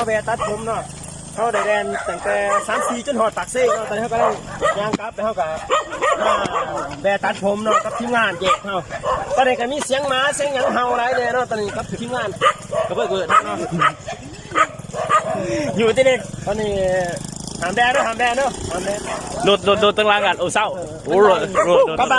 ເຮົາແວ່ຕັດຜົມເນາະ ເຮົາໄດ້ແລ່ນຕັ້ງແຕ່ສາມສີ່ຈົນຮອດປາກເຊເນາະ ຕອນນີ້ເຮົາກຳລັງຍ່າງກັບ ແລ້ວເຮົາກໍມາແວ່ຕັດຜົມເນາະ ກັບທີມງານແຈກເຮົາ. ຕອນນີ້ກໍມີສຽງໝາສຽງຫຍັງເຫົ່າຫຼາຍແດ່ເນາະ ຕອນນີ້ກັບທີມງານກໍເບີດເບີດເນາະ ຢູ່ທີ່ນີ້. ຕອນນີ້ຫ້າມແວ່ເດີ ຫ້າມແວ່ເດີ ຫ້າມແວ່. ລົດ ລົດ ລົດ ຕັ້ງຫຼັງກັນ ໂອ້ ເສົ້າ ໂອ້ ລົດ ລົດ ລົດ ກັບບ້ານ.